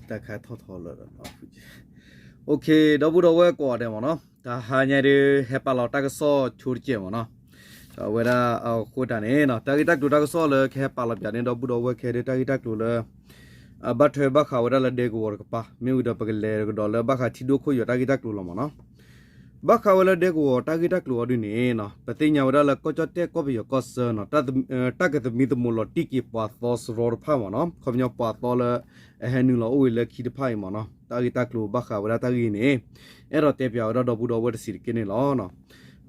တၢ်ခါထီၣ်ထီလၢ OK ဒီပုၢ်ဒီဝဲၢ်ကိးဂၤဒဲးမ့ၢ်နီၤ, တဟါညါဒုး ဟဲပာ်လီၤတၢ်ကစီၣ်ဆိတကဲးမ့ၢ်နီၤ, အဝဲဒၣ်အဃိတၢ်န့ၣ်နီၤ တၢ်ဂ့ၢ်တၢ်ကျိၤတၢ်ကစီၣ်လၢကဟဲပာ်လီၤပၠးန့ၣ် ဒီပုၢ်ဒီဝဲၢ်ခဲဒုး တၢ်ဂ့ၢ်တၢ်ကျိၤလၢ အဘၣ်ထွဲဘၣ်ဃးဝဲဒၣ်လၢဒဲကဝီၤတကပၤ မ့ၢ်ဝံၤဒီးပကလဲၤကဒီးလၢဘၣ်ဃးထံဒိၣ်ခိၣ်ယွၤတၢ်ဂ့ၢ်တၢ်ကျိၤလီၤမ့ၢ်နီၤ. ဘၣ်ဃးဝဲလၢဒဲကဝီၤတၢ်ဂ့ၢ်တၢ်ကျိၤအီၤဒုးန့ၣ်နီၤ ပသ့ၣ်ညါဝဲဒၣ်လၢကီၢ်ကၠီၣ်တဲၣ်ကီၢ်ပယီၤကီၢ်ဆၢနီၤ တၢ်ကသမံသမိးလီၤတံၢ်က့ၤပှၤသီစရီတဖၣ်မ့ၢ်နီၤ, ခီပညီပှၤသီလၢအဟဲနုာ်လီၤအိၣ်ဝဲလၢခံတဖၣ်အံၤမ့ၢ်နီၤ တၢ်ဂ့ၢ်တၢ်ကျိၤဘၣ်ဃးဝဲဒၣ်တၢ်ဂ့ၢ်န့ၣ် အဲၣ်ဒိးတဲပၠးဝဲဒၣ်ဒီပုၢ်ဒီဝဲၢ်တစဲးတက့ၢ်န့ၣ်လီၤ.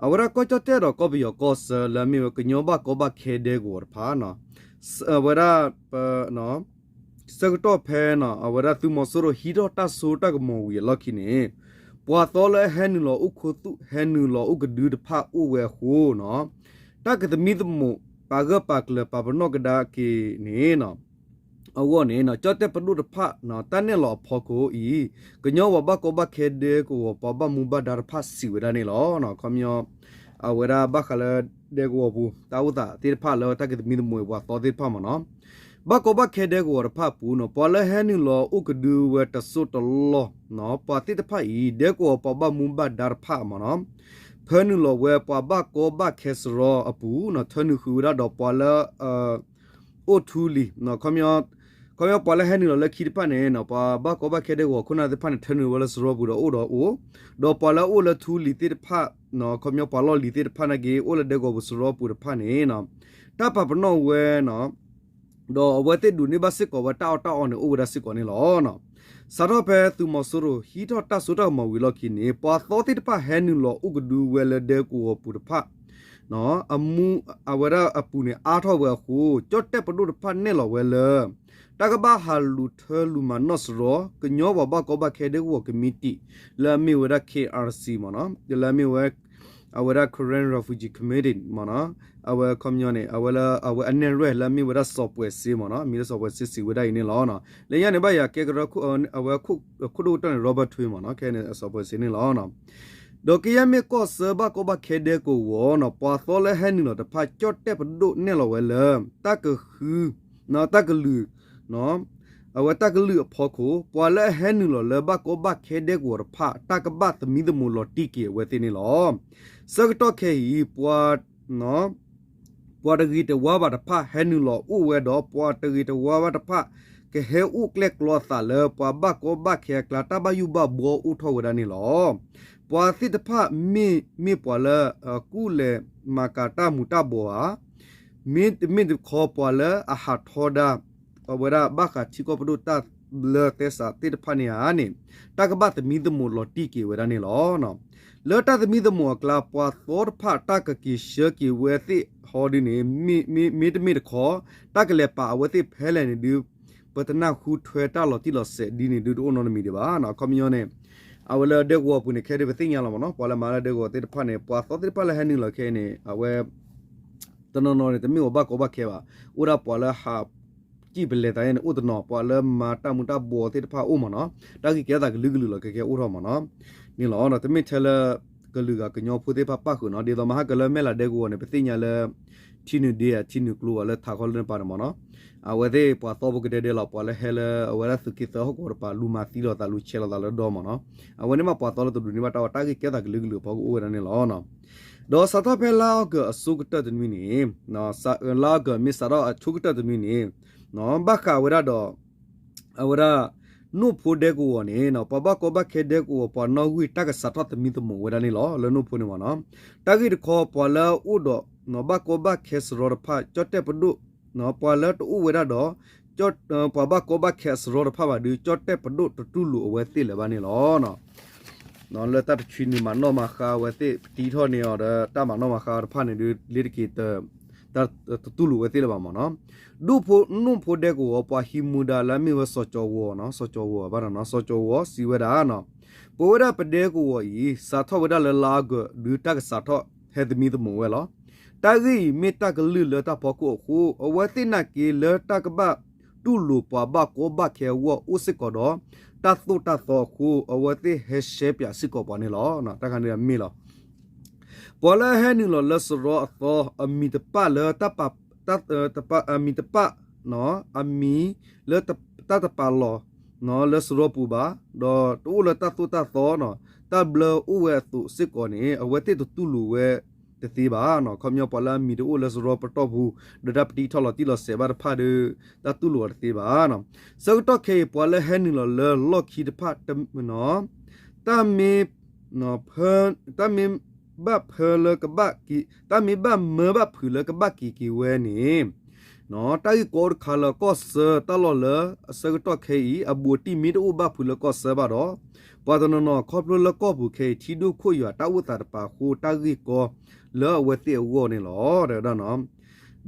အဝဲဒၣ်ကီၢ်ကၠီၣ်တဲၣ်ဒီးကီၢ်ပယီၤကီၢ်ဆၢလၢအမ့ၢ်ဝဲကညီဘၣ်ကီဘၣ်ခဲဒဲကဝီၤတဖၣ်နီၤ အဝဲဒၣ် ပ ဆၢကတီၢ်ဖဲနီၤ အဝဲဒၣ်သုးမီၤစိရိၤဟံးထီၣ်တၢ်စိတၢ်ကမီၤဝံၤအလီၢ်ခံန့ၣ် ပှၤသီလၢအဟဲနုာ်လီၤအိၣ်ခူသူၣ် ဟဲနုာ်လီၤအိၣ်ကဒုတဖၣ်အိၣ်ဝဲအဃိနီၤ တၢ်ကသမံသမိး ပာ်ဂၢၢ်ပာ်ကျၢၤပာ်ပနီၣ်ကဒါက့ၤန့ၣ်နီၤ အဂီၢ်န့ၣ်နီၤ ကၠီၣ်တဲၣ်ပဒိၣ်တဖၣ်နီၤ တၢ်နဲၣ်လီၤအဖီခိၣ်အံၤ ကညီပှၤဘၣ်ကီဘၣ်ခဲဒဲကဝီၤပှၤဘၣ်မူဘၣ်ဒါတဖၣ်စံးဝဲဒၣ်န့ၣ်လီၤ. ခီပညီ အဝဲဒၣ်ဘၣ်ဃးလၢဒဲကဝီၤပူၤ တၢ်အိၣ်သးသ့ၣ်တဖၣ်လၢတၢ်ကသမံသမိးပှၤသီသ့ၣ်တဖၣ်မ့ၢ်နီၤ ဘၣ်ကီဘၣ်ခဲဒဲကဝီၤတဖၣ်အပူၤနီၤ ပှၤလၢဟဲနုာ်လီၤအိၣ်ကဒုဝဲတစိၢ်တလီၢ်နီၤ ပှၤသ့ၣ်တဖၣ်အံၤ ဒဲကဝီၤပှၤဘၣ်မူဘၣ်ဒါတဖၣ်မ့ၢ်နီၤ ဖၢနုာ်လီၤဝဲပှၤဘၣ်ကီဘၣ်ခဲစရီအပူၤနီၤ ထၢနုာ်ဃုာ်ဝဲဒၣ်ဒီးပှၤလၢ အိၣ်ထူလံၤ ခီပညီပှၤလၢဟဲနုာ်လီၤလၢခံတဖၣ်န့ၣ်နီၤ ပှၤဘၣ်ကီဘၣ်ခဲဒဲကဝီၤခိၣ်နၢ်သ့ၣ်တဖၣ်န့ၣ် ထၢနုာ်ဝဲလၢစရီပူၤဒီးအိၣ်ဒီးအိၣ် ဒီးပှၤလၢအအိၣ်လၢထူလံၤသ့ၣ်တဖၣ် ခီပညီပှၤလီၢ်လံၤသ့ၣ်တဖၣ်နာ်က့ အိၣ်လၢဒဲကဝီၤပူၤစရီပူၤတဖၣ်န့ၣ်နီၤ တၢ်ပာ်ပနီၣ်ဝဲနီၤ ဒီးအဝဲသ့ၣ်ဒိးန့ၢ်ဘၣ်စ့ၢ်ကီးဝဲတၢ်အီၣ်တၢ်အီန့ၣ် အိၣ်ဝဲဒၣ်စ့ၢ်ကီးန့ၣ်လီၤ. စးထီၣ်ဖဲသုးမီၤစိရိၤဟံးထီၣ်တၢ်စိတၢ်ကမီၤဝံၤအလီၢ်ခံန့ၣ် ပှၤသီသ့ၣ်တဖၣ်ဟဲနုာ်လီၤအိၣ်ကဒုဝဲလၢဒဲကဝီၤပူၤတဖၣ် အမူ အဝဲဒၣ်အပူၤန့ၣ် အါထီၣ်ဝဲအဃိ ကၠီၣ်တဲၣ်ပဒိၣ်တဖၣ်နဲၣ်လီၤဝဲလၢ တၢ်ကဘၣ်ဟးလူၤထၢလူၤမၤနီၣ်စရီ ကညီပှၤဘၣ်ကီဘၣ်ခဲဒဲကဝီၤကမံးတံာ် လၢအမ့ၢ်ဝဲဒၣ် K R C မ့ၢ်နီၤ လၢအမ့ၢ်ဝဲ အဝဲဒၣ် Karen Refugee Committee မ့ၢ်နီၤ အဝဲခီပညီန့ၣ် အဝဲလၢအဝဲအနဲၣ်ရွဲၣ်လၢအမ့ၢ်ဝဲဒၣ်စီၤပှဲၤစ့မ့ၢ်နီၤ မံၤလၢစီၤပှဲၤစ့စံးဝဲဒၣ်အံၤန့ၣ်လီၤ. လၢညါန့ၣ်ဘၣ်ယၤကဲကရၢခိၣ် အဝဲခိၣ်ဒိၣ်ကတၢၢ်န့ၣ် Robert Thuy မ့ၢ်နီၤ ခဲန့ၣ်စီၤပှဲၤစ့န့ၣ်လီၤ. ဒီးကယဲၢ်မ့ၢ်ကီၢ်စၢဘၣ်ကီဘၣ်ခဲဒဲကဝီၤနီၤ ပှၤသီလၢဟဲနုာ်လီၤတဖၣ် ကၠီၣ်တဲၣ်ပဒိၣ်နဲၣ်လီၤဝဲလၢ တၢ်ကဃု တၢ်ကလုာ် အဝဲတၢ်ကလုာ်အဖီခိၣ် ပှၤလၢအဟဲနုာ်လီၤလၢဘၣ်ကီဘၣ်ခဲဒဲကဝီၤတဖၣ် တၢ်ကဘၣ်သမံသမိးလီၤတံၢ်က့ၤအဝဲသ့ၣ်န့ၣ်လီၤ. ဆၢကတီၢ်ခဲအံၤ ပှၤ ပှၤတဂ့ၤတဝါဘၣ်တဖၣ်ဟဲနုာ်လီၤအိၣ်ဝဲဒီး ပှၤတဂ့ၤတဝါဘၣ်တဖၣ် ကဟဲအိၣ်ကျဲကျီအသးလၢပှၤဘၣ်ကီဘၣ်ခဲအကျါ တၢ်ဘၣ်ယိၣ်ဘၣ်ဘှီအိၣ်ထီၣ်ဝဲဒၣ်န့ၣ်လီၤ. ပှၤသ့ၣ်တဖၣ်မ့ၢ်မ့ၢ်ပှၤလၢအကူၣ်လဲၤမၤကၤတၢ်မူၤတၢ်ဘှီးဧါ မ့တမ့ၢ်တခီပှၤလၢအဟးထီဒါ အဝဲဒၣ်ဘၣ်ဃးထံကီၢ်ပဒိၣ်တၢ်လၢသဲစးသ့ၣ်တဖၣ်န့ၣ်ဧါန့ၣ် တၢ်ကဘၣ်သမံသမိးလီၤတံၢ်က့ၤဝဲဒၣ်န့ၣ်လီၤ. လၢတၢ်သမံသမိးအကျါ ပှၤသီတဖၣ်တၢ်ကက့ၤဆှၢက့ၤဝဲသ့ၣ်ဟီဒ်န့ၣ် မ့မ့ၢ်တမ့ၢ်တခီ တၢ်ကလဲၤပာ်အဝဲသ့ၣ်ဖဲလဲၣ်န့ၣ်ဒုး ပတနၢ်ဟူထွဲတၢ်လီၤတံၢ်လီၤဆဲးဒ်န့ၣ်ဒုးတအိၣ်နီတမံၤဒံးဘၣ်. အခီပညီန့ၣ် အဝဲလၢဒဲကဝီၤပူၤန့ၣ် ခဲဒုးပသ့ၣ်ညါလီၤမ့ၢ်နီၤ ပှၤလၢမၤလၢဒဲကဝီၤသ့ၣ်တဖၣ်န့ၣ် ပှၤသီသ့ၣ်တဖၣ်လၢဟဲနုာ်လီၤခဲအံၤန့ၣ် အဝဲ တနီၤနီၤန့ၣ် တမ့ၢ်ပှၤဘၣ်ကီဘၣ်ခဲဘၣ်. အိၣ်ဒၣ်ပှၤလၢဟး စံၣ်ပလဲၤသးန့ၣ် အိၣ်တနီၤ ပှၤလၢမၤတၢ်မူၤတၢ်ဘှီးသ့ၣ်တဖၣ်အိၣ်မ့ၢ်နီၤ. တၢ်ဂ့ၢ်ကဲထီၣ်သးကလုာ်ကလုာ်လီၤ ခဲကဲအိၣ်ထီၣ်မ့ၢ်နီၤ. န့ၣ်လီၤ. တမ့ၢ်ထဲလၢ ကလုာ်ဂၤကညီဖိသ့ၣ်တဖၣ်ပၣ်ဃုာ်နီၤ. ဒ်သိးမဟါကလၢမဲၢ်လးဒဲကဝီၤန့ၣ် ပသ့ၣ်ညါလၢ ထံနုာ်ဒ့ဧါ ထံနုာ်ကျိဧါ လၢထးခီလၢနပၤန့ၣ်မ့ၢ်နီၤ. အဝဲသ့ၣ်ပှၤသီဖိကဒဲဒဲလီၤ ပှၤလၢဟဲလၢ အဝဲဒၣ်သုးက့သၢဟီၣ်ကဝီၤတပၤ လူၤမၤသံလိာ်သး လူၤဆဲးလိာ်သးလၢဒီမ့ၢ်နီၤ. အဝဲန့ၣ်မ့ၢ်ပှၤသီလၢတဒိးန့ၢ်ဘၣ်တၢ်အီၣ် တၢ်ဂ့ၢ်ကဲထီၣ်သးကလုာ်ကလုာ်အဖီခိၣ်အိၣ်ဝဲဒၣ်န့ၣ်လီၤ. ဒီးစးထီၣ်ဖဲလါအီကူးအဆိကတၢၢ်တနွံန့ၣ် လါအီကူးမ့ၢ်စးထီၣ်အဆိကတၢၢ်တနွံန့ၣ် ဘၣ်ဃးဝဲဒၣ်ဒီး အဝဲဒၣ် နိၣ်ဖိဒဲကဝီၤန့ၣ် ပှၤဘၣ်ကီဘၣ်ခဲဒဲကဝီၤ ပှၤနီၣ်ဂံၢ်တၢ်ကစးထီၣ်သမံသမိးဝဲဒၣ်န့ၣ်လီၤ လၢနိၣ်ဖိန့ၣ်မ့ၢ်နီၤ. တၢ်ဂ့ၢ်တခီ ပှၤလၢအအိၣ်ဒီး ဘၣ်ကီဘၣ်ခဲစရီတဖၣ် ကၠီၣ်တဲၣ်ပဒိၣ် ပှၤလၢတအိၣ်ဝဲဒၣ်ဒီး ပှၤဘၣ်ကီဘၣ်ခဲအစရီတဖၣ်ဘၣ်ဒီး ကၠီၣ်တဲၣ်ပဒိၣ်တတူၢ်လိာ်အဝဲသ့ၣ်လၢၤဘၣ်န့ၣ်လီၤ. လၢတၢ်တဆံနံၤမၤနီၣ်မၤဃါအဝဲသ့ၣ် ပတံထီၣ်န့ၢ်အီၤဒီး တၢ်မၤနီၣ်မၤဃါတဖၣ်န့ၣ်ဒုး လ့တက့ၤ တတူၢ်လိာ်ဝဲသ့ၣ်လၢၤဘၣ်မ့ၢ်နီၤ. ဒူၣ်ဖိ နိၣ်ဖိဒဲကဝီၤ ပှၤဟံးမူဒါလၢအမ့ၢ်ဝဲစီၤကၠီၤဝီၤ စီၤကၠီၤဝီၤဘၣ်နီၤ စီၤကၠီၤဝီၤစံးဝဲဒၣ်နီၤ ပဝဲဒၣ်ပဒဲကဝီၤအံၤ စးထီၣ်ဝဲဒၣ်လၢလါအီကူး ဒုးတၢ်ကစးထီၣ်ဟဲသမံသမိးဝဲလီၤ. တၢ်ဂ့ၢ်အံၤမ့ၢ်တၢ်ကလုၢ်လၢတၢ်ဖီခိၣ်အဃိ အဝဲသ့ၣ်နာ်က့လၢတၢ်ကဘၣ်တူၢ်လိာ်ပှၤဘၣ်ကီဘၣ်ခဲအဂီၢ်အိၣ်စ့ၢ်ကီးဒီး တၢ်သိၣ်တၢ်သီအဃိ အဝဲသ့ၣ်ဟဲရှဲပၠးစ့ၢ်ကီးပှၤန့ၣ်လီၤ. တၢ်ခါန့ၣ်အမ့ၢ်လီၤ. ပှၤလၢအဟဲနုာ်လီၤလၢစရီအသီ အမံၤတပၣ်လၢတၢ်ပာ် တၢ် တပာ် အမံၤတပၣ် အမံၤလၢတၢ်တပာ်လီၤ လၢစရီပူၤဘၣ်, ဒီးတအိၣ်လၢတၢ်သိၣ်တၢ်သီနီၤ, တၢ်ဘျၢအိၣ်ဝဲအသိးစ့ၢ်ကီးန့ၣ် အဝဲသ့ၣ်တတူၢ်လိာ်ဝဲတသ့ဘၣ်နီၤ. ခီပညီပှၤလၢအမံၤတအိၣ်လၢစရီပတီၢ်ပူၤ, ဒီးတၢ်ပတံထီၣ်လီၤတံၢ်လီၤဆဲးဘၣ်တဖၣ်ဒီး တၢ်တူၢ်လိာ်အီၤတသ့ဘၣ်နီၤ. ဆၢကတီၢ်ခဲအံၤ ပှၤလၢဟဲနုာ်လီၤလၢလီၢ်ခံတဖၣ် တၢ်မ့ၢ် တၢ်မ့ၢ်ဘၣ်ဖၢလၢကဘၣ်က့ၤ, တၢ်မ့ၢ်ဘၣ်မၢဘၣ်ဖုးလၢကဘၣ်က့ၤက့ၤဝဲန့ၣ်, တၢ်ဂ့ၢ်ကီအိၣ်တခါလၢကီၢ်ဆၢတၢ်လီၢ်လၢအဆၢကတီၢ်ခဲအံၤ အဘူးအတံၢ်မ့ၢ်တအိၣ်ဘၣ်ဖုးလၢကီၢ်ဆၢဘၣ်ဒီး, ပှၤတနီၤနီၤခီဖျိလၢကီၢ်ပူၤခဲအံၤ ထံဒိၣ်ခိၣ်ယွၤတၢ်အိၣ်သးတပာ်အဃိ တၢ်ဂ့ၢ်ကီလၢအဝဲသ့ၣ်အဂီၢ်န့ၣ်လီၤ. တဲဝဲဒၣ်နီၤ,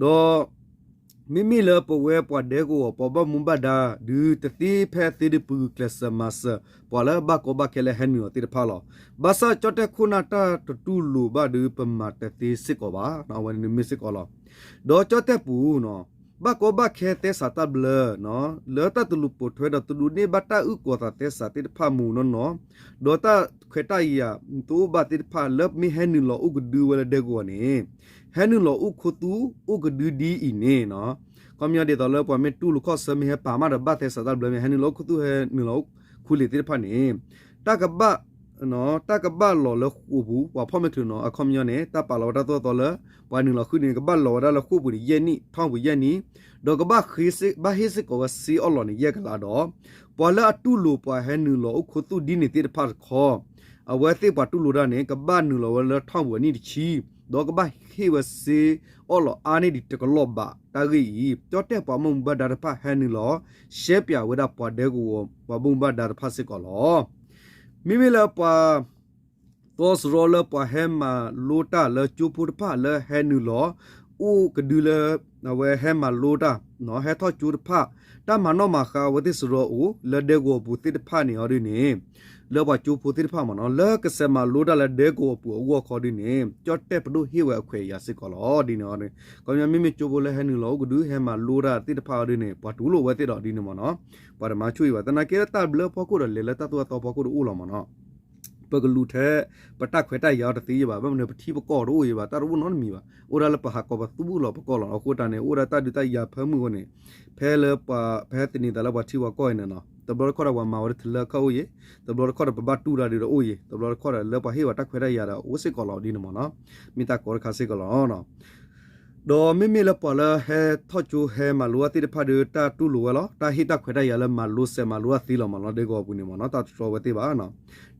ဒီး မ့မ့ၢ်လၢပဝဲပှၤဒဲကဝီၤ ပှၤဘၣ်မူဘၣ်ဒါ ဒုးတသ့ဖဲအသ့ဒီး ပဂုာ်ကျဲးစၢးမၤစၢၤ ပှၤလၢအဘၣ်ကီဘၣ်ခဲလၢဟဲနုာ်လီၤသ့ၣ်တဖၣ်လီၤ. ဘၣ်ဆၣ်ကၠီၣ်တဲၣ်ခိၣ်နၢ်တၢ်တတူၢ်လိာ်ဘၣ်ဒီး ပမၤတသ့စ့ၢ်ကီးဘၣ်, အဝဲန့ၣ်မ့ၢ်စ့ၢ်ကီးလီၤ. ဒီးကၠီၣ်တဲၣ်ပူၤ ဘၣ်ကီဘၣ်ခဲသဲစးတၢ်ဘျၢ လၢတၢ်တလူၤပိာ်ထွဲဒီးတဒိးန့ၢ်ဘၣ်တၢ်အုၣ်ကီၤသးသဲစးသ့ၣ်တဖၣ်မုာ်နီၢ်နီၢ်, ဒီးတၢ်ခွဲးတၢ်ယာ်တအိၣ်ဘၣ်သ့ၣ်တဖၣ် လၢမ့ၢ်ဟဲနုာ်လီၤအိၣ်ကဒုဝဲလၢဒဲကဝီၤန့ၣ်, ဟဲနုာ်လီၤအိၣ်ခူသူၣ်အိၣ်ကဒုဒ်အံၤန့ၣ်, ခီပညီဒ်သိးလၢပှၤမ့ၢ်တူၢ်လိာ်ခီၣ်ဆၢမ့ၢ်ဟဲပာ်မးဒီးဘၣ်သဲစးတၢ်ဘျၢမ့ၢ် ဟဲနုာ်လီၤအိၣ်ခူသူၣ်ဟဲနုာ်လီၤအိၣ်ခူလံာ်သ့ၣ်တဖၣ်န့ၣ်, တၢ်ကဘၣ် တၢ်ကဘၣ်လီၤလၢဃိာ်ပူၤ ပှၤဖီၣ်မဲာ်ချုးနီၤ, အခီပညီန့ၣ် တၢ်ပာ်လီၤဝဲတၢ်သိၣ်တၢ်သီလၢ ပှၤနုာ်လီၤဃုန့ၣ် ကဘၣ်လီၤဝဲဒၣ်လၢဃိာ်ပူၤန့ၣ် ယဲၢ်နံၣ် ထီၣ်ပူၤယဲၢ်နံၣ်, ဒီးကဘၣ် ဘၣ်ဟ့ၣ်စ့ၢ်ကီးဝဲစ့အီၣ်လီၤန့ၣ် ယဲၢ်ကလးဒီး ပှၤလၢအတူၢ်လိာ်ပှၤဟဲနုာ်လီၤအိၣ်ခူသူၣ်ဒ်န့ၣ်သ့ၣ်တဖၣ်တခီ, အဝဲသ့ၣ်ပှၤတူၢ်လိာ်တၢ်န့ၣ် ကဘၣ်နုာ်လီၤဝဲလၢထီၣ်ပူၤအနံၣ်တဆံ, ဒီးကဘၣ်ဟ့ၣ်ဝဲစ့အီၣ်လီၤအါန့ၢ်ဒံးတကလီၢ်ဘး. တၢ်ဂ့ၢ်အံၤ ကၠီၣ်တဲၣ်ပှၤဘၣ်မူဘၣ်ဒါတဖၣ်ဟဲနုာ်လီၤ ရှဲပၠးဝဲဒၣ်ပှၤဒဲကဝီၤ ပှၤဘၣ်မူဘၣ်ဒါတဖၣ်စ့ၢ်ကီးလီၤ. မ့မ့ၢ်လၢပှၤ သီစရီလၢပှၤဟဲမၤလိတၢ်လၢကၠိဖိတဖၣ်လၢဟဲနုာ်လီၤ အိၣ်ကဒုလၢ အဝဲဟဲမၤလိတၢ် ဟဲထီၣ်ကၠိတဖၣ် တၢ်မၤနီၣ်မၤဃါအဝဲသ့ၣ်စရီအိၣ် လၢဒဲကဝီၤပူၤသ့ၣ်တဖၣ်န့ၣ်အီၤဒ်န့ၣ်, လၢပှၤကၠိဖိသ့ၣ်တဖၣ်မ့ၢ်နီၤ လၢကစဲးမၤလိတၢ်လၢဒဲကဝီၤပူၤအဂီၢ်ခီဒ်န့ၣ် ကၠီၣ်တဲၣ်ပဒိၣ်ဟ့ၣ်ဝဲအခွဲးအယာ်စ့ၢ်ကီးလီၤ. ဒ်န့ၣ်အီၤဒ်န့ၣ် ခီပညီမ့မ့ၢ်ကၠိဖိလၢဟဲနုာ်လီၤအိၣ်ကဒု ဟဲမၤလိတၢ်သ့ၣ်တဖၣ်အီၤဒ်န့ၣ် ပှၤတူၢ်လိာ်ဝဲသ့ၣ်ဒီးဒ်န့ၣ်မ့ၢ်နီၤ, ပှၤတမၤဆူၣ်အံၤဘၣ်. သနာ်က့လၢတၢ်ဘျၢဖီခိၣ်ဒီးလဲၤလၢတၢ်သိၣ်တၢ်သီဖီခိၣ်တအိၣ်လီၤမ့ၢ်နီၤ. ပကလူၤထဲ ပတၢ်ခွဲးတၢ်ယာ်အီၤတသ့ယဘၣ်, ဘၣ်မနုၤပထံပကီၢ်တအိၣ်ယဘၣ်, တၢ်တအိၣ်နီတမံၤဘၣ်, အိၣ်ဒၣ်လၢပဟးကိးပသူဘူးလီၤပကီၢ်လီၤ. အဃိတၢ်န့ၣ် အိၣ်ဒၣ်တၢ်ဒုးတၢ်ယၤဖၢမုၢ်အဃိန့ၣ်, ဖဲလၢပှၤ ဖဲသန့ၤသးလၢပှၤထံပှၤကီၢ်အံၤန့ၣ်နီၤ, တဘျီတခီၣ်ဒီးပှၤမၤဝဲတထလၢခၣ်အိၣ်ယံၤ, တဘျီတခီၣ်ဒီးပဘၣ်တူၢ်တၢ်ဒုးဒီးအိၣ်ယံၤ, တဘျီတခီၣ်ဒီးလၢပှၤဟ့ၣ်ဝဲတၢ်ခွဲးတၢ်ယာ်ဒီးအိၣ်စ့ၢ်ကီးလီၤဒ်န့ၣ်မ့ၢ်နီၤ, မ့ၢ်တၢ်ကီတခါစ့ၢ်ကီးလီၤ. ဒီးမ့မ့ၢ်လၢပှၤလၢဟဲထီၣ်ကၠိဟဲမၤလိတၢ်သ့ၣ်တဖၣ်ဒီး တၢ်တူၢ်လိာ်ဝဲလီၤ, တၢ်ဟ့ၣ်တၢ်ခွဲးတၢ်ယာ်လၢမၤလိစဲးမၤလိတၢ်သ့လီၤမ့ၢ်နီၤ, ဒဲကဝီၤပူၤန့ၣ်မ့ၢ်နီၤ, တၢ်တတြီဝဲသ့ၣ်ဘၣ်.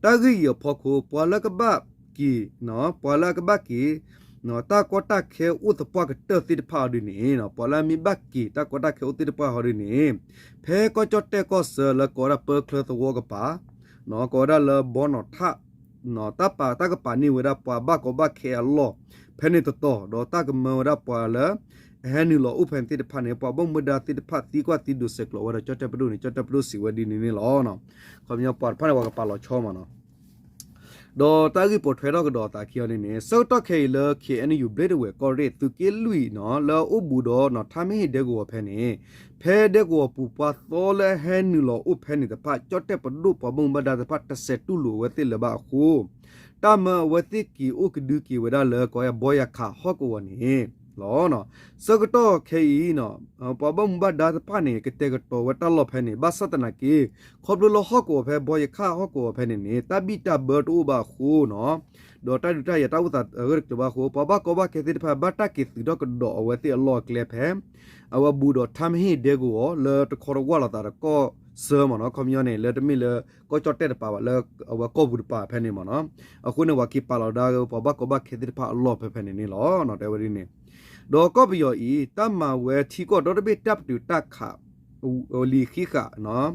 တၢ်ဂ့ၢ်အံၤအဖီခိၣ် ပှၤလၢကဘၣ်က့ၤ ပှၤလၢအကဘၣ်က့ၤ တၢ်ကီတၢ်ခဲအိၣ်သပှၢ်ကတၢၢ်သ့ၣ်တဖၣ်အီၤဒ်န့ၣ်, ပှၤလၢအမ့ၢ်ဘၣ်က့ၤတၢ်ကီတၢ်ခဲအိၣ်သ့ၣ်တဖၣ်အီၤဒ်န့ၣ်, ဖဲကီၢ်ကၠီၣ်တဲၣ်ကီၢ်ဆၢလၢကိးဝဲဒၣ်ပၢချၢသဝီကပၤ ကိးဝဲဒၣ်လၢဘီနီၣ်ထၣ် တၢ်ပာ်တၢ်ကပာ်န့ၢ်ဝဲဒၣ်ပှၤဘၣ်ကီဘၣ်ခဲအလီၢ် ဖဲန့ၣ်တတီၤ, ဒီးတၢ်ကမၢဝဲဒၣ်ပှၤလၢ ဟဲနုာ်လီၤအိၣ်ဖဲန့ၣ်သ့ၣ်တဖၣ်န့ၣ် ပှၤဘၣ်မူဘၣ်ဒါသ့ၣ်တဖၣ်သံကွၢ်သံဒိးဆဲးကျိးဝဲဒီးကၠီၣ်တဲၣ်ပဒိၣ်န့ၣ် ကၠီၣ်တဲၣ်ပဒိၣ်စံးဝဲဒ်န့ၣ်န့ၣ်လီၤ. ခီပညီပှၤတဖၣ်န့ၣ် ပှၤကပာ်လီၤဆီမ့ၢ်နီၤ ဒီးတၢ်ဂ့ၢ်ပိာ်ထွဲထီၣ်ကဒီးအသးခံအီၤန့ၣ်န့ၣ် ဆၢကတီၢ်ခဲအံၤလၢ ခ့ၣ်အဲၣ်ယူၣ် ဘျ့ဒဝဲၢ်ကီၢ်ရ့ၣ် သုးက့လွံၢ်နီၤ လၢအအိၣ်ဘူးဒီးနီၤ ထါမ့ၢ်ဟ့ၣ်ဒဲကဝီၤဖဲန့ၣ်, ဖဲဒဲကဝီၤပူၤပှၤသီလၢဟဲနုာ်လီၤအိၣ်ဖဲန့ၣ်တဖၣ် ကၠီၣ်တဲၣ်ပဒိၣ်ပှၤဘၣ်မူဘၣ်ဒါတဖၣ် တဆဲးတူၢ်လိာ်အဝဲသ့ၣ်လၢၤဘၣ်အဃိ တၢ်မၢအဝဲသ့ၣ်က့ၤအိၣ်ကဒုက့ၤဝဲဒၣ်လၢ ကိးဝဲဘီယၤခးဟီၣ်ကဝီၤန့ၣ်လီၤ. ဆၢကတီၢ်ခဲအံၤ ပှၤဘၣ်မူဘၣ်ဒါတဖၣ်န့ၣ် ကတဲာ်ကတီၤဝဲတၢ်လီၢ်ဖဲန့ၣ် ဘၣ်ဆၣ်သနာ်က့ ခီဖျိလၢဟီၣ်ကဝီၤဖဲ ဘီယၤခးဟီၣ်ကဝီၤဖဲန့ၣ်န့ၣ် တၢ်ဘံၣ်တၢ်ဘၢတအိၣ်ဘၣ်အဃိနီၤ, ဒီးတၢ်ဒုးတၢ်ယၤတၢ်အိၣ်သးအဂၢၢ်တကျၢၤဘၣ်အဃိ ပှၤဘၣ်ကီဘၣ်ခဲသ့ၣ်တဖၣ် ဘၣ်တၢ်က့ၤသုးထီၣ်ကဒီးအဝဲသ့ၣ်အလီၢ်အကျဲဖဲ အဝဲဘူးဒီးထါမ့ၢ်ဟ့ၣ်ဒဲကဝီၤ လၢတခီတဝၢ်လိာ်သးဒီးကီၢ်ဆၢမ့ၢ်နီၤ, ခီပညီန့ၣ် လၢတမ့ၢ်လၢကီၢ်ကၠီၣ်တဲၣ်တပၤဘၣ် လၢအဝဲကီၢ်ပူၤတပၤဖဲန့ၣ်မ့ၢ်နီၤ, အဃိန့ၣ် ပှၤက့ၤပာ်လီၤဒါပှၤဘၣ်ကီဘၣ်ခဲသ့ၣ်တဖၣ်အလီၢ်ဖဲဖဲန့ၣ်န့ၣ်လီၤ. တဲဝဲဒ်န့ၣ် ဒီးကီၢ်ပယီၤအံၤ တၢ်မၤဝဲထံကီၢ်ဒီတဘ့ၣ်တၢ်ပတုာ်တၢ်ခး လံာ်ဃံးဃာ်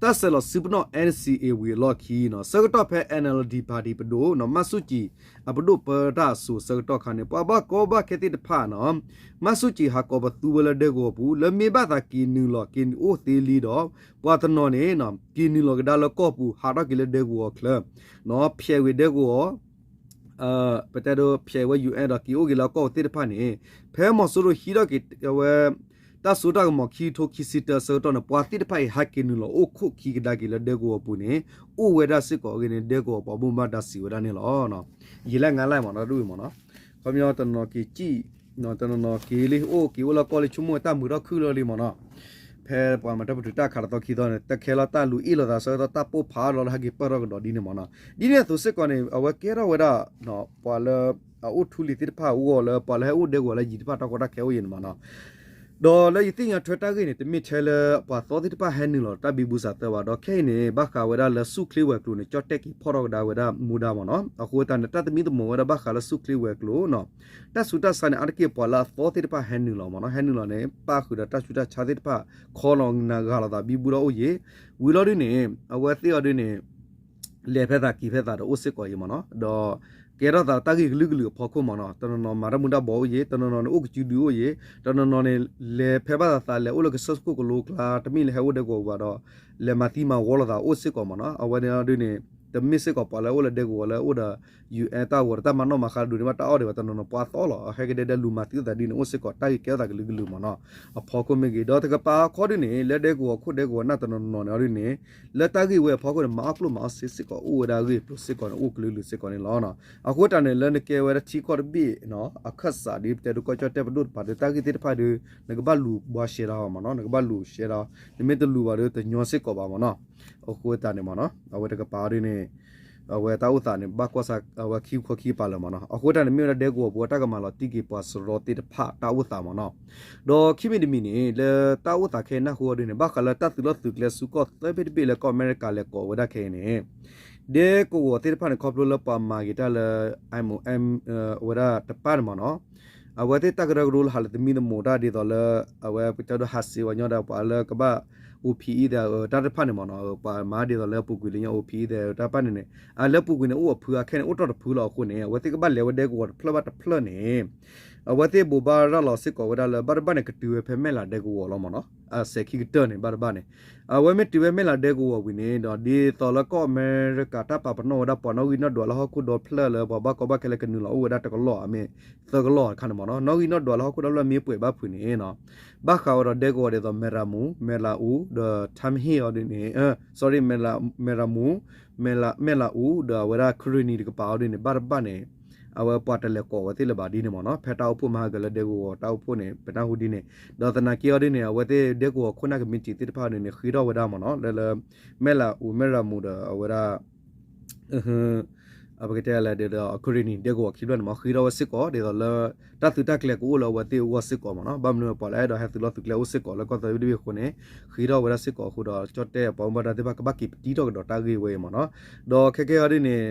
တၢ်ဆဲးလီၤစုပနီၣ် NCA ဝံၤအလီၢ်ခံနီၤ, ဆၢကတီၢ်ဖဲ NLD party ပဒိၣ်နီၤ မၢ်ဆူၣ်ကံၤ အပဒိၣ်ပၢတၢ်အစိၤဆၢကတီၢ်ခါန့ၣ် ပှၤဘၣ်ကီဘၣ်ခဲသ့ၣ်တဖၣ်နီၤ, မၢ်ဆူၣ်ကံၤဟးကိးပသူဝဲလၢဒဲကဝီၤပူၤ လၢမ့ၢ်ဘၣ်သးက့ၤနုာ်လီၤက့ၤအိၣ်သ့လံဒီး ပှၤတနီၤန့ၣ် က့ၤနုာ်လီၤကဒါလၢကီၢ်ပူၤ ဟးထီၣ်က့ၤလၢဒဲကဝီၤအချၢ ဖျဲးဝံၤဒဲကဝီၤ ပတဲဒိ ဖျဲးဝဲ UN ဒီးက့ၤအိၣ်က့ၤလၢကီၢ်ပူၤသ့ၣ်တဖၣ်န့ၣ် ဖဲမီၤစိရိၤဟံးထီၣ်က့ၤဝဲ တၢ်စိတၢ်ကမီၤခံကထိခံဆံတၢအဆၢကတီၢ်န့ၣ် ပှၤသ့ၣ်တဖၣ်အံၤ ဟးက့ၤနုာ်လီၤအိၣ်ခိၣ်ခံကဒါက့ၤလၢဒဲကဝီၤပူၤန့ၣ် အိၣ်ဝဲဒၣ်စ့ၢ်ကီးအဂ့ၢ်န့ၣ် ဒဲကဝီၤပှၤဘၣ်မူဘၣ်ဒါစံးဝဲဒၣ်န့ၣ်လီၤ. ယံာ်လၢငါးလါမ့ၢ်နီၤ ဒ်အံၤမ့ၢ်နီၤ, ခီပညီတနီၤက့ၤစံၣ် တနီၤနီၤက့ၤလံ အိၣ်က့ၤအိၣ်လၢကီၢ်လံ ဆိကမိၣ်တၢ်မုာ်ထီၣ်ခုၣ်လၢလံမ့ၢ်နီၤ, ဖဲပှၤမၤတၢ်ပတုာ်တၢ်ခးတသီခံသီန့ၣ် တၢ်ခဲလၢာ်တၢ်လူၤအ့ၣ်လိာ်သးဆၢကတီၢ် တၢ်ပိၢ်ဖးအါလီၤလၢဟဲက့ၤပၢၢ်ထီၣ်ကဒီးဒ်န့ၣ်မ့ၢ်နီၤ. ဒ်န့ၣ်အသိးစ့ၢ်ကီးန့ၣ် အဝဲကဲထီၣ်ဝဲဒၣ် ပှၤလၢအအိၣ်ထူလံၤသ့ၣ်တဖၣ်အဂီၢ်လၢ ပှၤလၢဟဲအိၣ်ဒဲကဝီၤလၢယံၤတဖၣ်တၢ်ကီတၢ်ခဲအိၣ်အံၤန့ၣ်မ့ၢ်နီၤ. ဒီးလၢယသ့ၣ်ညါထွဲတၢ်ဂ့ၢ်န့ၣ် တမ့ၢ်ထဲလၢပှၤသီသ့ၣ်တဖၣ်ဟဲနုာ်လီၤတၢ်ဘံဘူစးသၢဘၣ်ဒီး ခဲအံၤန့ၣ် ဘၣ်ဃးဝဲဒၣ်လၢဆူၣ်ချ့ဝဲၤကျိၤန့ၣ် ကၠီၣ်တဲၣ်က့ၤဖီၣ်ထီၣ်ကဒါဝဲဒၣ်မူဒါမ့ၢ်နီၤ. အဃိသတးန့ၣ် တၢ်သမံသမိးဝဲဒၣ်ဘၣ်ဃးလၢဆူၣ်ချ့ဝဲၤကျိၤနီၤ တၢ်ဆူးတၢ်ဆါန့ၣ် အါတက့ၢ်ပှၤလၢအသီသ့ၣ်တဖၣ်ဟဲနုာ်လီၤမ့ၢ်နီၤ. ဟဲနုာ်လီၤန့ၣ် ပၣ်ဃုာ်ဒီးတၢ်ဆူးတၢ်ဆါသ့ၣ်တဖၣ် ခီလီၤနၤဂာ်လိာ်သးဘံဘူဒီးအိၣ်ယံၤ ဝံၤလီၤဒ်န့ၣ် အဝဲသ့ၣ်အီၤဒ်န့ၣ် လဲၤဖဲသးက့ၤဖဲသးဒီးအိၣ်စ့ၢ်ကီးအံၤမ့ၢ်နီၤ. ဒီးကဲထီၣ်သးတၢ်ဂ့ၢ်ကလုာ်ကလုာ်အဖီခိၣ်မ့ၢ်နီၤ. တနီၤနီၤမၤတၢ်မူဒါဘီၣ်အိၣ်ယံၤ, တနီၤနီၤန့ၣ်အိၣ်ကစုဒုအိၣ်ယံၤ, တနီၤနီၤန့ၣ် လဲၤဖဲဘၣ်သးသး လဲၤအိၣ်လၢကစၢၢ်ခိၣ်ကလိကျါ တမ့ၢ်လၢဟဲအိၣ်ဒဲကဝီၤဘၣ်ဒီး လဲၤမၤသံမၤဝီလိာ်သးအိၣ်စ့ၢ်ကီးမ့ၢ်နီၤ. အဝဲန့ၣ်ဒ်န့ၣ် တမ့ၢ်စ့ၢ်ကီးပှၤလၢအိၣ်လၢဒဲကဝီၤလၢအိၣ်ဒီး ယူၣ်အဲၣ် တၢ်ဂီၤဒီးတၢ်မၤနီၣ်မၤဃါဒိးန့ၢ်ဘၣ်တၢ်အီၣ်ဒံးဘၣ် တနီၤနီၤပှၤသီလီၤ ဟဲကဒဲဒဲလူၤမၤသံသးဒ်န့ၣ်အိၣ်စ့ၢ်ကီး တၢ်ဂ့ၢ်ကဲထီၣ်သးကလုာ်ကလုာ်မ့ၢ်နီၤ. အဖီခိၣ်မ့ၢ်ဂ့ၤ ဒီးတကပၤအခီဒ်န့ၣ် လၢဒဲကဝီၤခိၣ်ဒဲကဝီၤနၢ်တနီၤနီၤန့ၣ်အီၤဒ်န့ၣ် လၢတၢ်ဂ့ၢ်ဝဲအဖီခိၣ်န့ၣ် မၤအီၣ်ကျိၣ်မၤအီၣ်စ့စ့ၢ်ကီး အိၣ်ဝဲဒၣ်အဂ့ၢ်အကျိၤစ့ၢ်ကီးန့ၣ် အိၣ်ကလုာ်ကလုာ်စ့ၢ်ကီးန့ၣ်လီၤ. အဃိတၢ်န့ၣ် လၢနကဲဝဲဒၣ်ထံကီၢ်တဘ့ၣ် အခၢၣ်စးဒ်ပတဲဒိကီၢ်ကၠီၣ်တဲၣ်ပဒိၣ်တပၤဒီး တၢ်ဂ့ၢ်သ့ၣ်တဖၣ်ဒီး နကဘၣ်လူၤဘှါရှဲဒီးမ့ၢ်နီၤ နကဘၣ်လူၤရှဲဒီး နမ့ၢ်တလူၤဘၣ်ဒီးတညီစ့ၢ်ကီးဘၣ်မ့ၢ်နီၤ. အဃိသတးန့ၣ်မ့ၢ်နီၤ အဝဲတကပၤဒ်န့ၣ် အဝဲတၢ်အိၣ်သးန့ၣ် ဘၣ်ကွၢ်ဆၢအဝဲခံခီခံကပၤလၢာ်မ့ၢ်နီၤ. အဃိတၢ်န့ၣ်မ့ၢ်ဝဲဒၣ်ဒဲကဝီၤပူၤတၢ်ကမၤလီၤတံၢ်က့ၤပှၤစရီသ့ၣ်တဖၣ်တၢ်အိၣ်သးမ့ၢ်နီၤ. ဒီးခံမံၤတမံၤန့ၣ် လၢတၢ်အိၣ်သးခဲအံၤနၢ်ဟူအီၤဒ်န့ၣ် ဘၣ်ဃးလၢတၢ်သုးလီၢ်သုးကျဲဆူကီၢ်သၢဘ့ၣ်တဘ့ၣ်လၢကီၢ်အမဲရကၤလဲၤကိးဝဲဒၣ်ခဲအံၤန့ၣ် ဒဲကဝီၤသ့ၣ်တဖၣ်န့ၣ် ခီဖျိလၢပှၤမၤက့ၤတၢ်လၢ အိမ် ဝဲဒၣ်တပၣ်န့ၣ်မ့ၢ်နီၤ အဝဲသ့ၣ်တၢ်ကရၢကရိလၢဟးလၢသမံသမိးတၢ်ဒ်သိးလၢ အဝဲပကတဲဒိဟးစ့ဝဲညီဒီးပှၤလၢကဘၣ် အိၣ်ဖံးအံၤဒီးတၢ်တဖၣ်န့ၣ်မ့ၢ်နီၤ ပှၤမၤဒ်သိးလၢပူၤကွံာ်လၢညါအိၣ်ဖံးအံၤဒီး တၢ်တဖၣ်န့ၣ်န့ၣ် အလၢပူၤကွံာ်န့ၣ် အိၣ်အဖုအခဲန့ၣ် အိၣ်တ့ၢ်တဖုလီၤအဃိန့ၣ် အဝဲသ့ၣ်ကဘၣ်လဲၤဝဲဒဲကဝီၤတဖျၢၣ်ဘၣ်တဖျၢၣ်န့ၣ် အဝဲသ့ၣ်ဘိးဘၣ်ရၤလီၤစ့ၢ်ကီးဝဲဒၣ်လၢ ဘၣ်တဘၣ်န့ၣ် ကတုၤဝဲဖဲမဲၢ်လးဒဲကဝီၤလီၤမ့ၢ်နီၤ အစဲးခံကတၢၢ်န့ၣ် ဘၣ်တဘၣ်န့ၣ် အဝဲမ့ၢ်တုၤဝဲမဲၢ်လးဒဲကဝီၤဝံၤန့ၣ်ဒီး ဒ်သိးလၢကီၢ်အမဲရကၤတၢ်ပာ်ပနီၣ်ဝဲဒၣ်ပှၤနီၣ်ဂံၢ်နီၣ်ဒွးလၢဟီၣ်ခိၣ်ဒီဖျၢၣ်လၢပှၤဘၣ်ကီဘၣ်ခဲလၢကနုာ်လီၤအိၣ်ဝဲဒၣ်တကလီၢ် အမ့ၢ်သၢကလီၢ်အခါန့ၣ်မ့ၢ်နီၤ နီၣ်ဂံၢ်နီၣ်ဒွးလၢဟီၣ်ခိၣ်ဒီဖျၢၣ်မ့ၢ်ပှဲၤဘၣ်ဖုးန့ၣ် ဘၣ်ဃးဝဲဒီးဒဲကဝီၤဒ်သိး မဲၢ်ရၤမူ မဲၢ်လးအူ ဒီးထါမဟ့ၣ်အီၤဒ်န့ၣ် sorry မဲၢ်ရၤမူ မဲၢ်လးအူ ဒီးအဝဲဒၣ်ခရံနံၤတကပၤအီၤဒ်န့ၣ် ဘၣ်တဘၣ်န့ၣ် အဝဲပှၤတလဲၤကိးဝဲသ့ၣ်လၢၤဘၣ်ဒ်န့ၣ်မ့ၢ်နီၤ ဖဲတၢ်အိၣ်ဖှိၣ်မၤဟးဂီၤလၢဒဲကဝီၤတၢ်အိၣ်ဖှိၣ်န့ၣ် ပနၢ်ဟူဒ်န့ၣ် ဒီးသနာ်က့အီၤဒ်န့ၣ် အဝဲသ့ၣ်ဒဲကဝီၤခိၣ်နၢ်ကမံးတံာ်သ့ၣ်တဖၣ်န့ၣ်န့ၣ် ဃ့ထီၣ်ဝဲဒၣ်မ့ၢ်နီၤ လၢလၢ မဲၢ်လးအူ မဲၢ်ရၤမူဒီးအဝဲဒၣ် ပကတဲလဲၣ်ဒီး ခရံနံၤ ဒဲကဝီၤခံဖျၢၣ်န့ၣ်မ့ၢ် ဃ့ထီၣ်ဝဲစ့ၢ်ကီး ဒ်သိးလၢ တၢ်သုးတၢ်ကျဲၤကအိၣ်လၢအဝဲသ့ၣ်အဂီၢ်စ့ၢ်ကီးမ့ၢ်နီၤ ဘၣ်မနုၤပှၤလၢအဲၣ်ဒိးဟဲသုးလီၢ်သုးကျဲအိၣ်စ့ၢ်ကီးလၢကီၢ်သၢဘ့ၣ်တဘ့ၣ်အဃိန့ၣ် ဃ့ထီၣ်ဝဲဒၣ်စ့ၢ်ကီးအဃိဒီး ကၠီၣ်တဲၣ်ပှၤဘၣ်မူဘၣ်ဒါသ့ၣ်တဖၣ်ကဘၣ်က့ၤပတံထီၣ်ကဒီးတၢ်ဂ့ၢ်ဝဲအံၤမ့ၢ်နီၤ ဒီးခဲကဲအီၤဒ်န့ၣ်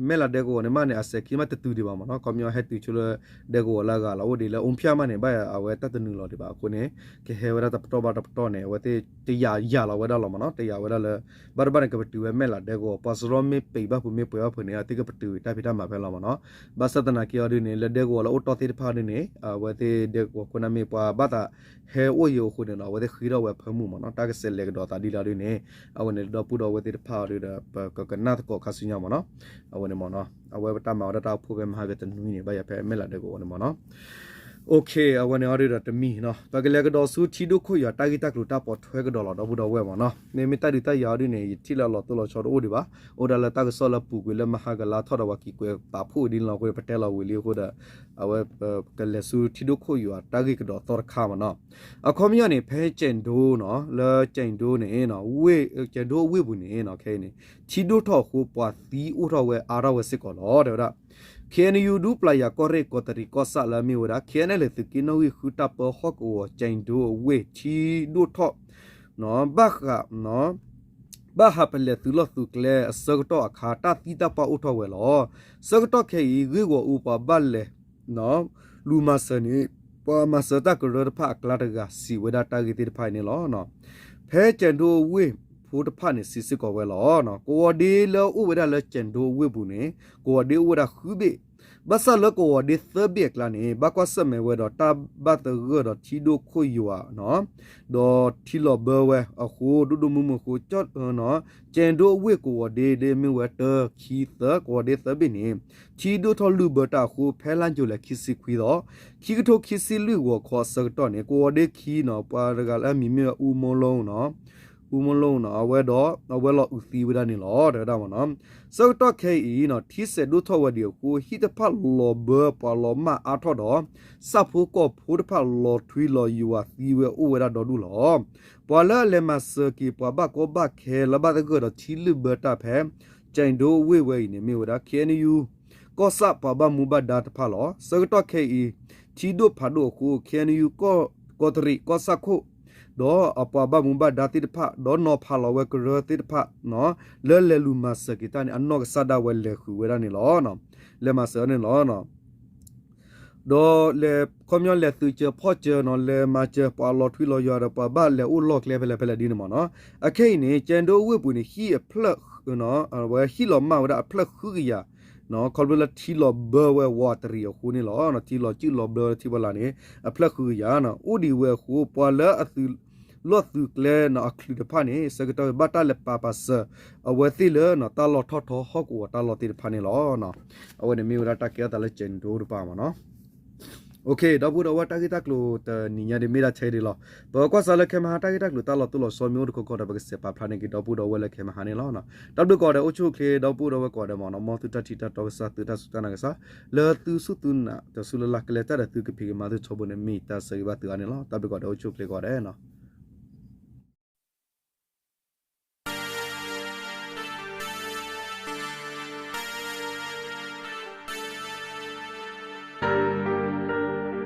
မဲၢ်လးဒဲကဝီၤန့ၣ်မးန့ၣ် အစဲးခံမးတတုၤဒံးဘၣ်မ့ၢ်နီၤ ခီပညီဟဲတုၤဆိလၢ ဒဲကဝီၤလၢအဂၤလီၤအိၣ်ဒံးလၢ အိၣ်ဖၠၣ်မးန့ၣ် ဘၣ်အဝဲတၢ်တနုာ်လီၤဒံးဘၣ်အဃိန့ၣ် ကဟဲဝဲဒၣ်တပတီၢ်ဘၣ်တပတီၢ်န့ၣ် အဝဲသ့ၣ်တယာ်ယာ်လီၤဝဲဒၣ်လီၤမ့ၢ်နီၤ တယာ်ဝဲဒၣ်လၢ ဘၣ်တဘၣ်န့ၣ် ကပတုာ်ဝဲမဲၢ်လးဒဲကဝီၤ ပှၤစရီမ့ၢ်ပံးဘၣ်ဖုးမ့ၢ်ပှဲၤဘၣ်ဖုးန့ၣ် အဝဲသ့ၣ်ကပတုာ်တၢ်ဖံးတၢ်မၤဖဲလီၤမ့ၢ်နီၤ ဘၣ်ဆၣ်သနာ်က့အီၤဒ်န့ၣ် လၢဒဲကဝီၤလၢအိၣ်တီၢ်သ့ၣ်တဖၣ်ဒ်န့ၣ် အဝဲသ့ၣ်ဒဲကဝီၤခိၣ်နၢ်မ့ၢ်ပှၤဘၣ်သးဟဲအိၣ်ယံၤအဃိန့ၣ်ဒီး အဝဲသ့ၣ်ဃ့ထီၣ်ဝဲဖၢမုၢ်မ့ၢ်နီၤ တၢ်ကဆဲးလဲၤကဒီးသးဒ်လီၤဒ်န့ၣ် အဝဲန့ၣ်ဒီပုၢ်ဒီဝဲၢ်သ့ၣ်တဖၣ်အီၤဒ်ဒီး ပကကနၣ်သကိးခါဆူညါမ့ၢ်နီၤ အဝဲန့ၣ်မ့ၢ်နီၤ အဝဲပတၢ်မၤဝဲဒၣ်တၢ်အိၣ်ဖှိၣ်ဖဲမဟါကတနွံန့ၣ် ဘၣ်ယၤဖဲမဲၢ်လးဒဲကဝီၤန့ၣ်မ့ၢ်နီၤ အဝဲန့ၣ်အီၤဒ်ဒီးတမံၤနီၤ ပကလဲၤကဒီးဆူထံဒိၣ်ခိၣ်ယွၤတၢ်ဂ့ၢ်တၢ်ကျိၤတၢ်ပိာ်ထွဲကဒီးလီၤ ဒီပုၢ်ဒီဝဲၢ်မ့ၢ်နီၤ မ့မ့ၢ်တၢ်ဒုးတၢ်ယၤအီၤဒ်န့ၣ် ယထံၣ်လၢအလီၤတိၢ်လီၤဆီတအိၣ်ဒံးဘၣ် အိၣ်ဒၣ်လၢတၢ်ကစီၣ်လၢပူၤကွံာ်လၢမဟါကလါထီၣ်ဒီးပှၤက့ၤကွဲးပာ်ဖှိၣ်ဒ်န့ၣ်လီၤအဃိန့ၣ် ပတဲလီၤဝံၤလံအဃိဒီး အဝဲကလဲၤဆူထံဒိၣ်ခိၣ်ယွၤတၢ်ဂ့ၢ်ကဒီးသီတခါမ့ၢ်နီၤ အခီပညီန့ၣ် ဖဲကၠဲးဒိနီၤ လၠဲးဒိန့ၣ် ကၠဲးဒိအဝ့ၢ်ပူၤန့ၣ် ခဲအံၤန့ၣ် ထံဒိၣ်ထီၣ်အဃိ ပှၤသံအိၣ်ထီၣ်ဝဲအါထီၣ်ဝဲစ့ၢ်ကီးလီၤ တဲဝဲဒၣ် ခ့ၣ်အဲၣ်ယူၣ် ဒူပျၢ်ယၤကီၢ်ရ့ၣ်ကီးတရံးကီၢ်ဆၣ်လၢအမ့ၢ်ဝဲဒၣ် ခ့ၣ်အဲၣ်အဲၣ်လ့ၣ် သုးက့နီၣ်ဂံၢ်ဃုတၢ်ပၢဟီၣ်ကဝီၤ ကၠဲးဒိအဝ့ၢ် ထံဒိၣ်ထီၣ် ဘၣ်ဃး ဘၣ်ဟးပလဲၤသုးလီၢ်သုးကျဲအဆၢကတီၢ်အခါ တၢ်သံတၢ်ပှၢ်အိၣ်ထီၣ်ဝဲလီၤ. ဆၢကတီၢ်ခဲအံၤ ဂ့ၢ်ဂီၤအူပှၤဘၣ်လဲၤ လူၤမၤစၢၤန့ၣ် ပှၤမၤစၢၤတၢ်ကရၢတဖၣ်အကျါတဂၤ စံးဝဲဒၣ်တၢ်ဂ့ၢ်သ့ၣ်တဖၣ်အံၤန့ၣ်လီၤ. ဖဲကၠဲးဒိအဝ့ၢ်ဖိတဖၣ်န့ၣ် စံးစ့ၢ်ကီးဝဲလီၤ. ကဝီၤဒ့လၢအိၣ်ဝဲဒၣ်လၢကၠဲးဒိအဝ့ၢ်ပူၤန့ၣ် ကဝီၤဒ့အိၣ်ဝဲဒၣ်ဃုဘ့ၣ် ဘၣ်ဆၣ်လၢကဝီၤဒ့သၢဘ့ၣ်အကျါန့ၣ် ဘၣ်ကွၢ်ဆၢၣ်မဲာ်ဝဲဒီးတၢ်ဘၣ်သဂၢၢ်ဒီးထံဒိၣ်ခိၣ်ယွၤ ဒီးထံလီၤဘၢဝဲအဃိ ဒိၣ်ဒိၣ်မုၢ်မုၢ်အဃိ ကၠဲးဒိအဝ့ၢ်ကဝီၤဒ့ ဒ်မ့ၢ်ဝဲတၢ ခံ သၢ ကဝီၤဒ့သၢဘ့ၣ်န့ၣ် ထံဒိၣ်ထီၣ်လုၢ်ဘၢတၢ်အဃိ ဖဲလါယူၤလံခံဆံခွံသီ ခံကထိခံဆံလွံၢ်ဂီၤခီအဆၢကတီၢ်န့ၣ် ကဝီၤဒ့ခံနီၤ ပှၤတဂၤလၢအမံၤမ့ၢ်ဝဲအူမိလီနီၤ အဝဲဒၣ်ပှၤဘၣ်မူဘၣ်ဒါသ့ၣ်တဖၣ်န့ၣ် ပူမိလိနီၤ အဝဲဒီး အဝဲလီၤအုးသံဝဲဒၣ်န့ၣ်လီၤ တဲဝဲဒၣ်မ့ၢ်နီၤ. ဆၢကတီၢ်ခဲအံၤနီၤ ထံစဲးဒိၣ်ထီၣ်ဝဲဒံးအဃိ ဟံၣ်တဖၣ်လီၤဘၢပှၤလီၤမၢ်အါထီၣ်ဒီး ဆၣ်ဖိကီၢ်ဖိတဖၣ်လီၤထွံလီၤယွၤသံဝဲအိၣ်ဝဲဒၣ်ဒီဒူၣ်လီၤ. ပှၤလၢအလဲၤမၤစၢၤက့ၤပှၤဘၣ်ကီဘၣ်ခဲလၢဘၣ်သဂၢၢ်ဒီးထံလုၢ်ဘၢတၢ်ဖဲ ကၠဲးဒိဝ့ၢ်ဝဲအံၤန့ၣ် မ့ၢ်ဝဲဒၣ် KNU ကီၢ်ဆၣ်ပှၤဘၣ်မူဘၣ်ဒါတဖၣ်လီၤ. ဆၢကတီၢ်ခဲအံၤ ထံဒိၣ်ဖးဒိၣ်အဃိ KNU ကီၢ် ကီးတရံး ကီၢ်ဆၣ်ခိၣ် ဒီးအပှၤဘၣ်မူဘၣ်ဒါသ့ၣ်တဖၣ် ဒီးနီၤဖးလီၤဝဲကရၢသ့ၣ်တဖၣ် လၢလဲၤလူၤမၤစၢၤက့ၤတၢ်န့ၣ် အနီၢ်ကစၢ်ဒၣ်ဝဲလဲၤဃုာ်ဝဲဒၣ်န့ၣ်လီၤ. လဲၤမၤစၢၤန့ၣ်လီၤ. ဒီးလဲၤခီပညီလဲၤသုးစၢၤဖီၣ်စၢၤနီၤ လဲၤမၤစၢၤပှၤလီၤထွံလီၤယွၤဒီးပှၤဘၣ်လဲၤအိၣ်လီၢ်ကျဲဖဲလဲၣ်ဖဲလဲၣ်ဒ်န့ၣ်မ့ၢ်နီၤ. အခဲအံၤန့ၣ် ကၠဲးဒိဝ့ၢ်ပူၤန့ၣ် ဟံၣ်အဖျၢၣ် အဝဲဟံၣ်လီၤမၢ်ဝဲဒၣ်အဖျၢၣ်ဃုကယၤ ခီဖျိလၢထံလီၤဘၢဝဲဝးတရံးအဃိန့ၣ်လီၤ. ထံလီၤစုၣ်လီၤဘၢထံဖီလာ်န့ၣ် အဖျၢၣ်ဃုကယၤ အိၣ်ဒံးဝဲအဃိ ပှၤလၢအသုးလီၢ်သုးကျဲနီၤအချုးတဖၣ်န့ၣ် ဆၢကတီၢ်ဘၣ်တၢ်လဲၤပာ်ပာ်စၢၤ အဝဲသ့ၣ်လၢ တၢ်လီၢ်ထီၣ်ထီဟီၣ်ကဝီၤတၢ်လီၢ်သ့ၣ်တဖၣ်န့ၣ်လီၤ. အဝဲန့ၣ်မ့ၢ်ဝဲဒၣ်တၢ်ကဲထီၣ်သးလၢကၠဲးဒိတဖၣ်မ့ၢ်နီၤ. ဒီပုၢ်ဒီဝဲၢ်တၢ်ဂ့ၢ်တၢ်ကျိၤတနံၤညါဒ်မ့ၢ်ဒၣ်ထဲဒ်လီၤ. ပကွၢ်စးလၢခဲမဟါတၢ်ဂ့ၢ်တၢ်ကျိၤတၢ်လီၤတိၢ်လီၤဆီမ့ၢ်အိၣ်တခီခီဒီး ပကစဲးပာ်ဖျါန့ၢ်က့ၤဒီပုၢ်ဒီဝဲၢ်လၢခဲမဟါန့ၣ်လီၤ. တၢ်ဘျုးကိးဂၤဒဲး အိၣ်ဆူၣ်အိၣ်ချ့ ဒီပုၢ်ဒီဝဲၢ်ကိးဂၤဒဲးမ့ၢ်နီၤ မ်သုတၢ်ထံၣ်တၢ်တီကစၢ် သုတၢ်စူၢ်တၢ်နာ်ကစၢ် လၢသုစူၢ်သုနာ်တစူၢ်လၢ်လၢ် ကလဲၤတၢ်ဒီးသုကဖံးကမၤသုထီဘိန့ၣ် မ့ၢ်တၢ်ဆၢဂ့ၤဘၣ်သုအါန့ၣ်လီၤ. တၢ်ဘျုးကိးဂၤဒဲး အိၣ်ဆူၣ်အိၣ်ချ့ကိးဂၤဒဲးနီၤ.